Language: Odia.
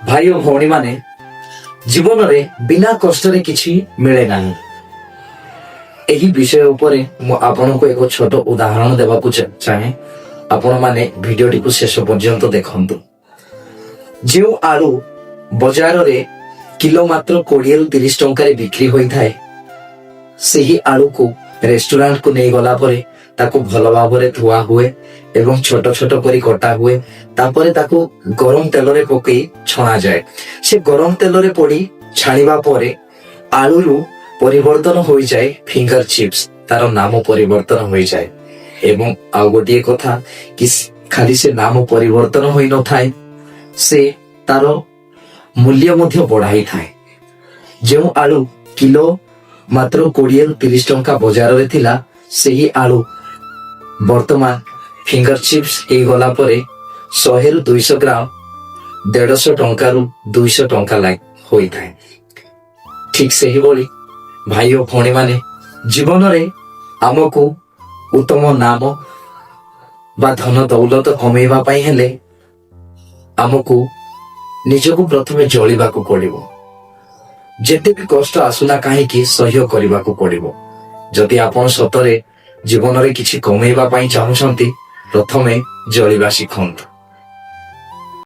ଭାଇ ଓ ଭଉଣୀମାନେ, ଜୀବନରେ ବିନା କଷ୍ଟରେ କିଛି ମିଳେ ନାହିଁ। ଏହି ବିଷୟ ଉପରେ ମୁଁ ଆପଣଙ୍କୁ ଏକ ଛୋଟ ଉଦାହରଣ ଦେବାକୁ ଚାହେଁ। ଆପଣମାନେ ଭିଡିଓଟିକୁ ଶେଷ ପର୍ଯ୍ୟନ୍ତ ଦେଖନ୍ତୁ। ଯେଉଁ ଆଳୁ ବଜାରରେ କିଲୋ ମାତ୍ର 20ରୁ 30 ଟଙ୍କାରେ ବିକ୍ରି ହୋଇଥାଏ, ସେହି ଆଳୁକୁ ରେଷ୍ଟୁରାଣ୍ଟକୁ ନେଇଗଲା ପରେ ତାକୁ ଭଲ ଭାବରେ ଧୁଆ ହୁଏ ଏବଂ ଛୋଟ ଛୋଟ କରି କଟା ହୁଏ। ତାପରେ ତାକୁ ଗରମ ତେଲରେ ପକେଇ ଛଣାଯାଏ। ସେ ଗରମ ତେଲରେ ପଡି ଛାଣିବା ପରେ ଆଳୁରୁ ପରିବର୍ତ୍ତନ ହୋଇଯାଏ ଫିଙ୍ଗର ଚିପ୍ସ, ତାର ନାମ ପରିବର୍ତ୍ତନ ହୋଇଯାଏ। ଏବଂ ଆଉ ଗୋଟିଏ କଥା କି ଖାଲି ସେ ନାମ ପରିବର୍ତ୍ତନ ହୋଇନଥାଏ, ସେ ତାର ମୂଲ୍ୟ ମଧ୍ୟ ବଢାଇଥାଏ। ଯେଉଁ ଆଳୁ କିଲୋ ମାତ୍ର 20ରୁ 30 ଟଙ୍କା ବଜାରରେ ଥିଲା, ସେହି ଆଳୁ ବର୍ତ୍ତମାନ ଫିଙ୍ଗର ଚିପ୍ସ ହେଇଗଲା ପରେ 100ରୁ 200 ଗ୍ରାମ 150 ଟଙ୍କାରୁ 200 ଟଙ୍କା ହୋଇଥାଏ। ଠିକ ସେହିଭଳି ଭାଇ ଓ ଭଉଣୀମାନେ, ଜୀବନରେ ଆମକୁ ଉତ୍ତମ ନାମ ବା ଧନ ଦୌଲତ କମେଇବା ପାଇଁ ହେଲେ ଆମକୁ ନିଜକୁ ପ୍ରଥମେ ଜଳିବାକୁ ପଡିବ। ଯେତେ ବି କଷ୍ଟ ଆସୁନା କାହିଁକି, ସହ୍ୟ କରିବାକୁ ପଡିବ। ଯଦି ଆପଣ ସତରେ ଜୀବନରେ କିଛି କମେଇବା ପାଇଁ ଚାହୁଁଛନ୍ତି, ପ୍ରଥମେ ଜଳିବା ଶିଖନ୍ତୁ।